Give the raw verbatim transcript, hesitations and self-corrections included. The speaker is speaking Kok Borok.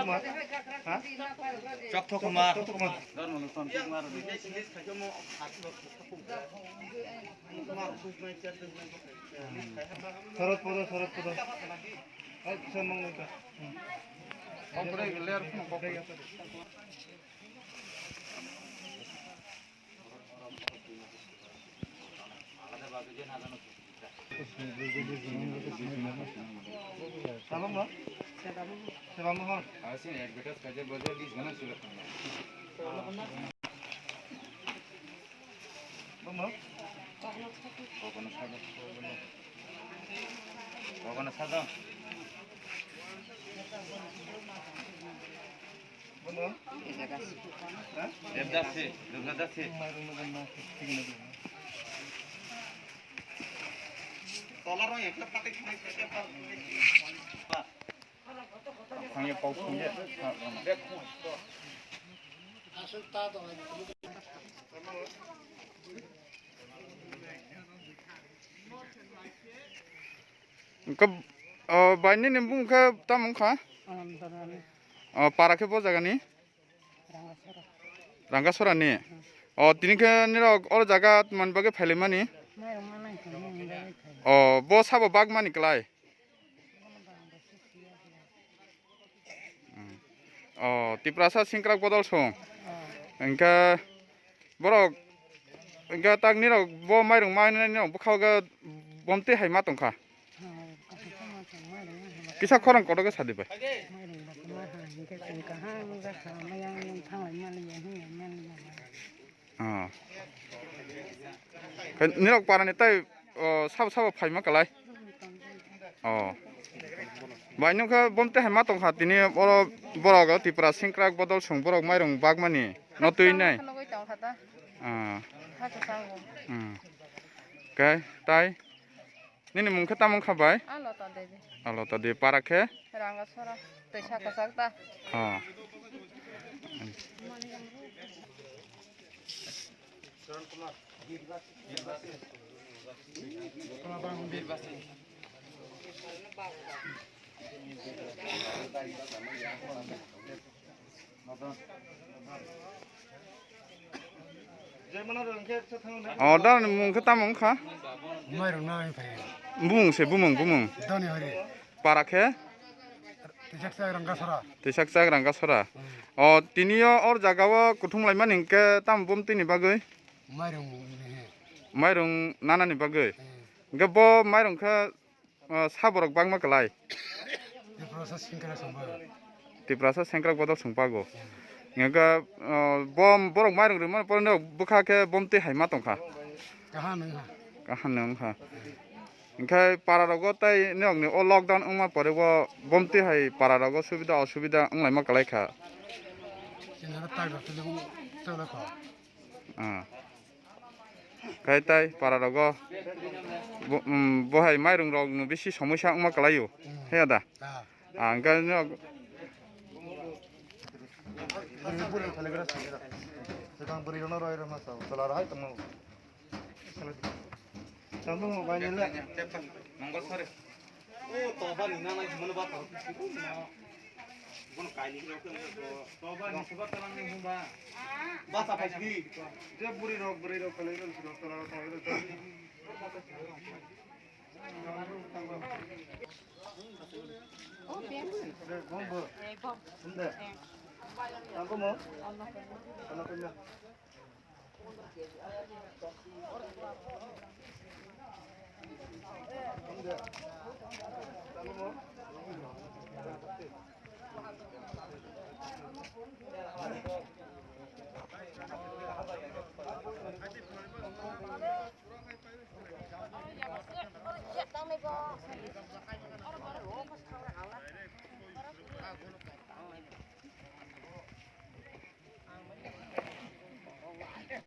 Kumar. Ha? Chokthok Kumar. Chokthok Kumar. Sarat Podo, Sarat Podo. Ai, kisa mangni ka. Hmm. Sabam no? Sabam no hon? Sabam no? Devdasi, Devdasi. Hwnkhe, o, bai nini bumung khe tamo wngkha? Anandarani. O, para khe bo jagani? Rangasora. Rangasora ni? Hmm. O, tini khe nirok oro jaga tongmani bagwi phailaimani? Mairung manai khe mung bagwi phai. O, bo sabo bagmani klai? Hmm. O, Tiprasa sengkrak bodol song. O. Hwnkhe borok, hwnkhe tak nirok bo mairung manai nirok bwkha o khe bomtwi hai ma tongkha. Kisa khorang kotor khe sadi bai. Ah. Nirok parani tai, o, sabo sabo phaima kalai. O. Bai nung khe bomtwi hai ma tongkha tini oro borok Tipra sengkrak bodol song borok mairung bagmani no twi nai. Ah. Hmm. Khe tai. Nini mung khe tamo wngkha bai? A Lota Devi. A Lota Devi, para khe? Rangasora. Tei saka sak ta. Oh. O, da ni mung khe tamo wngkha? Mairung nai phai. Bumung se, bumung, bumung. Doni hori. Para khe? Tisak sak Rangasora. Tisak sak Rangasora. Hmm. O, tini o or jaga o kuthum laimani hwnkhe tamo bomtwi ni bagwi? Mairung ni he. Mairung nana ni bagwi? Hmm. Hwnkhe bo mairung khe O, saborok bangma kwlai. Tiprasa sengkrak songba. Tiprasa sengkrak bodol songpago. Hwnkhe, o, bom, borok mairung rwmani pore no bwkha khe bomtwi hai ma tongkha. Kaham wngkha. Kaham wngkha. Hwnkhe para rogo tei nokni o lockdown wngma pore o bomtwi hai para rogo subida osubida wnglaima kwlai kha. Chini aro tai rok tuli chwla kho. Ah. Khai tai para rogo bo, um, bohai mairung rok no bisi somosya wngma kwlaio. Hmm. He da? Ah. Ah, hwnkhe no Bwrwi bwrwi rok thailagra sini da. Swkang bwrwi rokno roi rokno sao. Chwla rok hai tongma. Tamo bai nile. Mongol sore. O toba ni nana himano ba taro. Bono kaini rok. Toba ni soba tarang ni himba. Ba sa phai sigi. Je bwrwi rok bwrwi rok thailagra sini chwla rok thailagra.